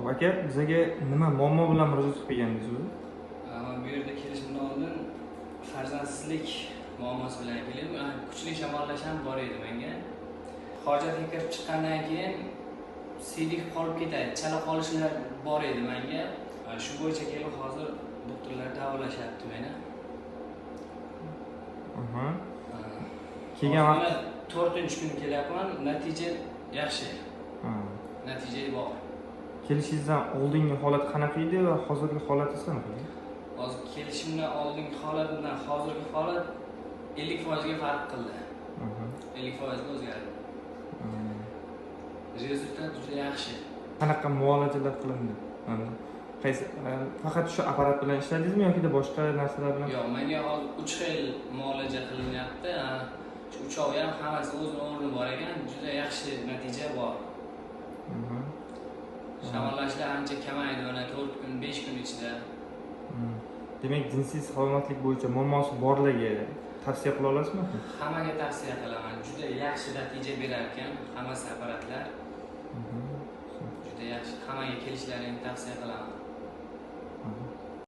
Hop aka, bizaga nima muammo bilan murojaat qilib kelgandingiz o'zi? Man bu yerda kelishimdan oldin farzandsizlik muammosi bilan keldim. Kuchli shamollash ham bor edi menga. Hojatga kirib chiqqandan keyin siydik qolib ketadi, chala qolishlar bor edi menga. Shu bo'yicha kelib hozir doktorlar davolashyapti meni. Kelgan vaqt 4-kun kelyapman, natija yaxshi. Natija bor. Kelishingizdan oldingi holat qanaqa edi va hozirgi holatingiz qanaqa? Hozir kelishimdan oldingi holat bilan hozirgi holat 50% ga farq qildi. 50% ga o'zgardi. Rezultat juda yaxshi. Qanaqa muolajalar qilindi? Qaysi faqat shu apparat bilan ishladingizmi yoki boshqa narsalar bilan? Yo'q, menga hozir 3 xil muolaja qilinyapti. Shu uchovi ham hammasi o'zini o'rni bor ekan, juda yaxshi natija bor. Shamollashlar ancha kamaydi, mana 4 kun, 5 kun ichida. Demak, jinsiy salomatlik bo'yicha muammosi borlarga tavsiya qila olasizmi? Hammaga tavsiya qilaman. Juda yaxshi natija berar ekan hammasi apparatlar. Juda yaxshi. Hammaga kelishlarini tavsiya qilaman.